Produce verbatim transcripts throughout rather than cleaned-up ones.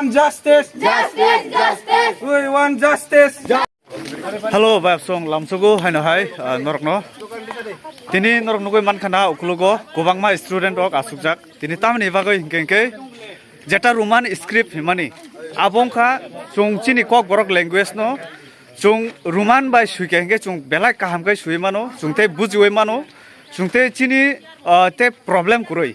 Justice! Justice! Justice! We want justice! Hello, bai song lamsugo haino hai, ah, norokno. Tini norok nugui mankha na ukulugo kwbangma student rok asukjak. Tini tamni bagwi hinkhe hinkhe jeta Roman script himani. Abo wngkha chwng chini Kokborok language no chwng Roman bai suikha hinkhe chwng belai kaham khe sui mano, chwng tei bujiui mano. Chwng tei chini, ah, tei problem kwrwi.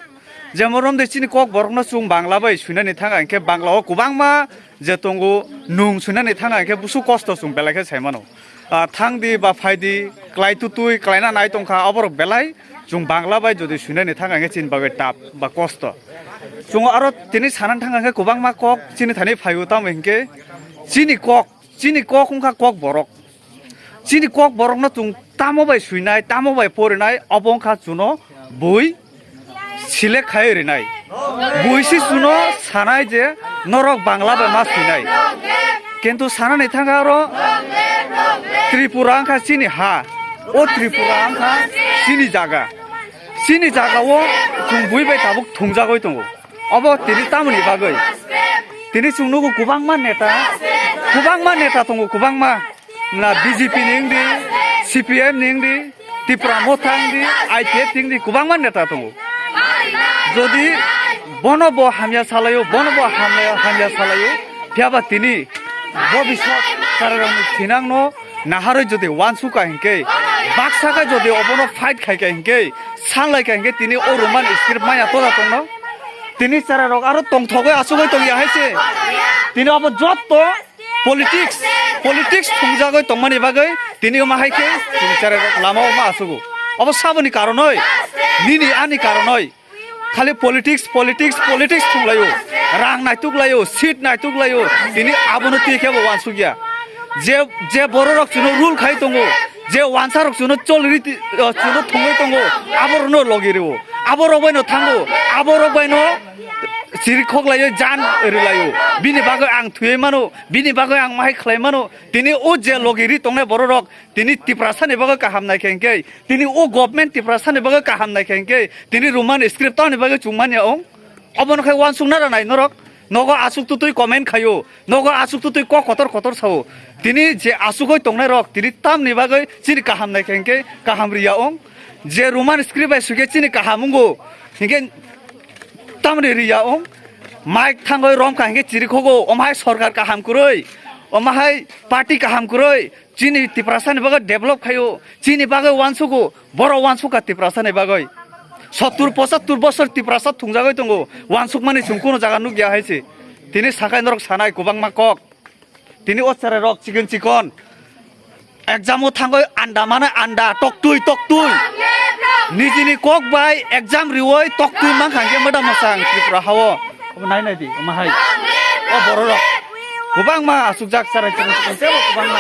Jemon romde chini Kokborokno chwng Bangla bai swinani thang hinkhe Bangla o kwbangma je tongo nung swinani thang hinkhe busu kosto chwng belai khe sai mano. Ah, thangdi ba phaidi, klai tutui, klaina nai tongkha, oborok belai chwng Bangla bai jodi swinani thang hinkhe chini bagwi tap ba kosto. Chwng aro tini sanani thang hinkhe kwbangma kok chini thani phaio tamo hinkhe chini kok, chini kok wngkha Kokborok. Chini Kokborokno chwng tamo bai swinai, tamo bai porinai, obo wngkha chuno bui select khai rinai. Bui si chuno sanai je norok Bangla bai ma swinai. Kintu sanani thangkha aro Tripura wngkha chini ha, o Tripura wngkha chini jaga. Chini jaga o chwng bui bai tabuk thungjagwi tongo. Obo tini tamoni bagwi? Tini chwng nugo kwbangma neta, kwbangma neta tongo, kwbangma. Na B J P ni wngdi, C P M ni wngdi, Tipra Motha wngdi, I P F ni wngdi, kwbangma neta tongo. Jodi bono bo hamya salaio, bono bo hamya, hamya salaio, phiyaba tini bo biswak chwrairokni thinangno naharwi jodi uansukha hinkhe, baksa khe jodi obono fight khaikha hinkhe, sanlaikha hinkhe tini o Roman script maya tola tongno. Tini chwrairok aro tongthogwi achugwi tongya hai se. Tini obo jotto politics, politics thungjagwi tongmani bagwi tini omo hai khe chwng chwrairok lama o ma achugo. Obo saboni karonoi, nini ani karonoi. Khali politics, politics, politics thunglaio. Rang naituk laio, seat naituk laio. Tini abono twi khe bo uansukya. Je, je bororok chwngno rule khai tongo, je uansarok chwngno choli riti, uh, chwngno thungwi tongo, aborokno logi rwo. Aborok baino thango, aborok baino chirikhok laio, jan rwlaio. Bini bagwi ang thwiwi mano, bini bagwi ang mahai khlai mano. Tini o je logi ri tongnai bororok, tini Tiprasani bagwi kaham naikha hinkhe, tini o government Tiprasani bagwi kaham naikha hinkhe, tini Roman script tamoni bagwi chwngmani ong? Obono khe uansukna rwnai norok. Nogo asuk tutui comment khaio, nogo asuk tutui kok kotor kotor sao. Tini je asugoi tongnairok, tini tamni bagwi chini kaham naikha hinkhe kaham riya ong? Je Roman script bai suikhe chini kaham wngo, hinkhe tamni riya ong? Mic thangoi romkha hinkhe chirikhogo, omo hai sorkar kaham kwrwi, omo hai party kaham kwrwi, chini Tiprasani bagwi develop khaio, chini bagwi uansugo, borok uansukha Tiprasani bagwi. Sottur pochattur bosor Tiprasa thungjagwi tongo, uansukmani chwng kunu jaga nukya hai se. Tini sakai norok sanai kwbangma kok. Tini o chwrairok chikon chikon. Exam o thangwi anda mane anda, toktwi toktwi. Nijini kok bai exam riwi toktwi mankha hinkhe mwda mwsang Tripura hao. Obo nai nai di, omo hai. O bororok. Kwbangma asukjak chwrai chwrai chwrai tebo kwbangma.